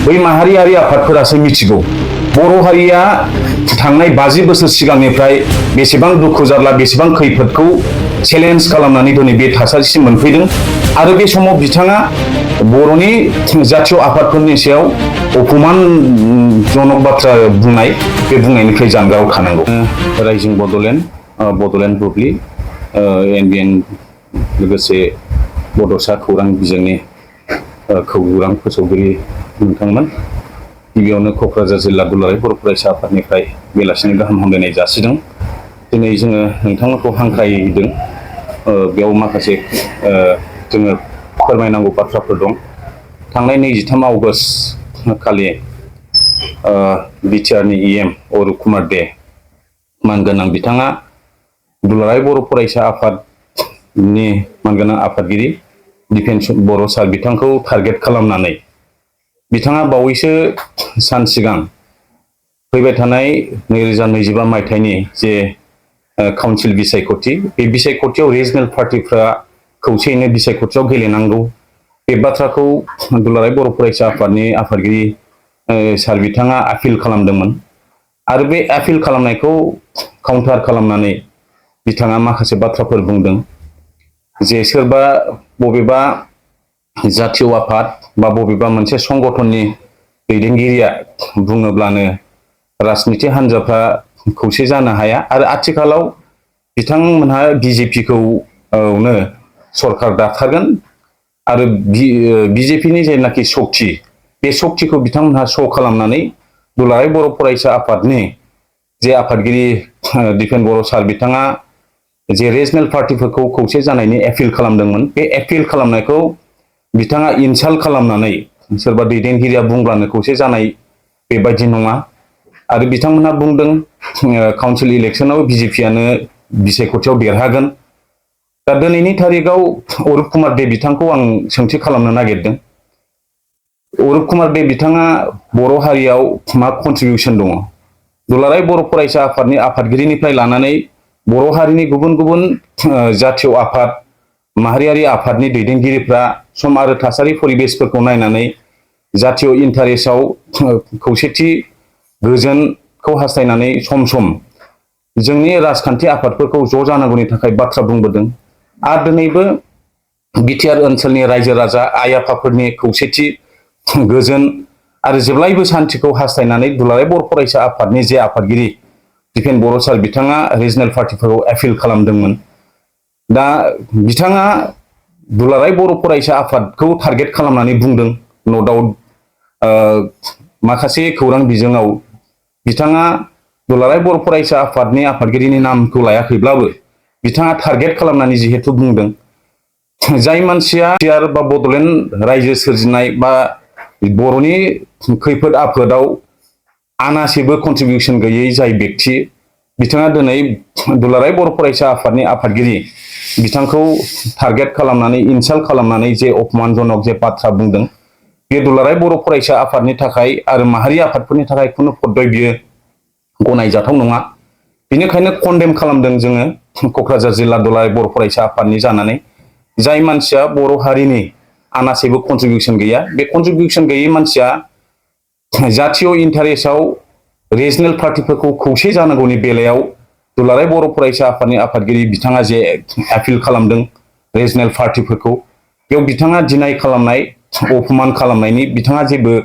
बै माहारियारि आफादफोरासो मिथिगौ बर' हारिया थांनाय 50 बोसोर सिगांनिफ्राय बेसेबां दुखु जारला बेसेबां खैफोदखौ चेलेन्ज खालामनानै दिनै बे थासारिसिम मोनफैदों आरो बे समाव बिथाङा बर'नि जातीय आफादफोरनि सायाव अपमानजनक बाथ्रा बुंनाय बे बुंनायनिफ्राय जानगाराव थानांगौ। रायजिं बड'लेण्ड बुब्लि एनबिएन लोगोसे बड'सा खौरां बिजोंनि खौरां फोसावगिरि नोंथांमोन, गिबियावनो क'क्राझार जिल्ला दुलाराय बर' फरायसा आफादनिफ्राय बेलासिनि गाहाम हामलायनाय जासिदों। दिनै जोङो नोंथांमोनखौ हांख्रायदों, बेयाव माखासे जोङो फोरमायनांगौ बाथ्राफोर दं। थांनाय 23 आगस्ट खालि बिटिआरनि इएम अरुप कुमार दे मानगोनां बिथाङा दुलाराय बर' फरायसा आफादनि मानगोनां आफादगिरि दिपेन बर' सार बिथांखौ टारगेट खालामनानै बिथाङा बावैसो सान सिगां फैबाय थानाय 2025 मायथाइनि जे काउन्सिल बिसायख'थि, बे बिसायख'थियाव रिजनेल पार्टिफ्रा खौसेयैनो बिसायख'थियाव गेलेनांगौ बे बाथ्राखौ दुलाराय बर' फरायसा आफादनि आफादगिरि सार बिथाङा आपिल खालामदोंमोन आरो बे आपिल खालामनायखौ काउन्टार खालामनानै बिथाङा माखासे बाथ्राफोर बुंदों जे सोरबा बबेबा जातीय आफाद बा बबेबा मोनसे संगठननि दैदेनगिरिया बुङोब्लानो राजनिति हान्जाफ्रा खौसे जानो हाया आरो आथिखालाव बिथांमोनहा बिजेपिखौनो सरकार दाथारगोन आरो बिजेपिनि जेनाखि सक्ति बे सक्तिखौ बिथांमोनहा श' खालामनानै दुलाराय बर' फरायसा आफादनि जे आफादगिरि दिपेन बर' सार बिथाङा जे रिजनेल पार्टिफोरखौ खौसे जानायनि एपिल खालामदोंमोन, बे एपिल खालामनायखौ बिथाङा इनसाल्ट खालामनानै सोरबा दैदेनगिरिया बुंब्लानो खौसे जानाय बेबायदि नङा आरो बिथांमोनहा बुंदों काउन्सिल इलेक्सनाव बिजेपियानो बिसायख'थियाव देरहागोन। दा दिनैनि थारिखआव अरुप कुमार दे बिथांखौ आं सोंथि खालामनो नागिरदों। अरुप कुमार दे बिथाङा बर' हारियाव मा कन्ट्रिबिउसन दङ? दुलाराय बर' फरायसा आफादनि आफादगिरिनिफ्राय लानानै बर' हारिनि गुबुन गुबुन जातीय आफाद माहारियारि आफादनि दैदेनगिरिफ्रा सम आरो थासारि परिबेसफोरखौ नायनानै जातीय इन्टारेस्टआव खौसेथि गोजोनखौ हास्थायनानै सम सम जोंनि राजखान्थि आफादफोरखौ ज' जानांगौनि थाखाय बाथ्रा बुंबोदों आरो दिनैबो बिटिआर ओनसोलनि रायजो राजा आइ आफाफोरनि खौसेथि गोजोन आरो जेब्लायबो सान्थिखौ हास्थायनानै दुलाराय बर' फरायसा आफादनि जे आफादगिरि दिपेन बर' सार बिथाङा रिजनेल पार्टिफोरखौ एपिल खालामदोंमोन। दा बिथाङा दुलाराय बर' फरायसा आफादखौ टारगेट खालामनानै बुंदों, न' डाउट माखासे खौरां बिजोङाव बिथाङा दुलाराय बर' फरायसा आफादनि आफादगिरिनि नामखौ लायाखैब्लाबो बिथाङा टारगेट खालामनानै जिहेथु बुंदों, जाय मानसिया बिटिआर बा बड'लेण्ड रायजो सोरजिनाय बा बर'नि खैफोद आफोदाव आनासेबो कन्ट्रिबिउसन गैयै जाय बेक्ति, बिथाङा दिनै दुलाराय बर' फरायसा आफादनि आफादगिरि बिथांखौ टारगेट खालामनानै इनसाल्ट खालामनानै जे अपमानजनक जे बाथ्रा बुंदों, बे दुलाराय बर' फरायसा आफादनि थाखाय आरो माहारि आफादफोरनि थाखाय खुनु पद्धय बियो गनायजाथाव नङा। बेनिखायनो कन्डेम खालामदों जोङो क'क्राझार जिल्ला दुलाराय बर' फरायसा आफादनि जानानै, जाय मानसिया बर' हारिनि आनासेबो कन्ट्रिबिउसन गैया, बे कन्ट्रिबिउसन गैयै मानसिया जातीय इन्टारेस्टआव रिजनेल पार्टिफोरखौ खौसे जानांगौनि बेलायाव दुलाराय बर' फरायसा आफादनि आफादगिरि बिथाङा जे आपिल खालामदों रिजनेल पार्टिफोरखौ, बेयाव बिथाङा डिनाय खालामनाय अपमान खालामनायनि बिथाङा जेबो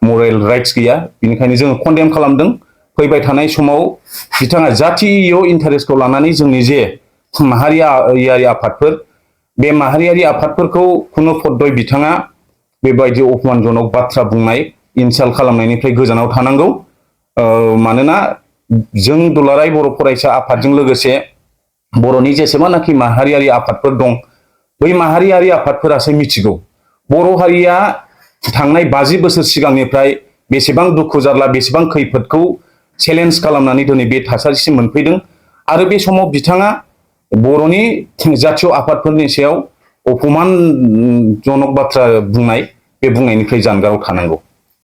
मरेल राइट्स गैया। बेनिखायनो जोङो कन्डेम खालामदों। फैबाय थानाय समाव बिथाङा जातीय इन्टारेस्टखौ लानानै जोंनि जे माहारियारि आफादफोर, बे माहारियारि आफादफोरखौ खुनु पद्धय बिथाङा बेबायदि अपमानजनक बाथ्रा बुंनाय इनसाल्ट खालामनायनिफ्राय गोजानाव थानांगौ। मानोना जों दुलाराय बर' फरायसा आफादजों लोगोसे बर'नि जेसेबांनाखि माहारियारि आफादफोर दं, बै माहारियारि आफादफोरासो मिथिगौ बर' हारिया थांनाय 50 बोसोर सिगांनिफ्राय बेसेबां दुखु जारला बेसेबां खैफोदखौ चेलेन्ज खालामनानै दिनै बे थासारिसिम मोनफैदों आरो बे समाव बिथाङा बर'नि जातीय आफादफोरनि सायाव अपमानजनक बाथ्रा बुंनाय बे बुंनायनिफ्राय जानगाराव थानांगौ।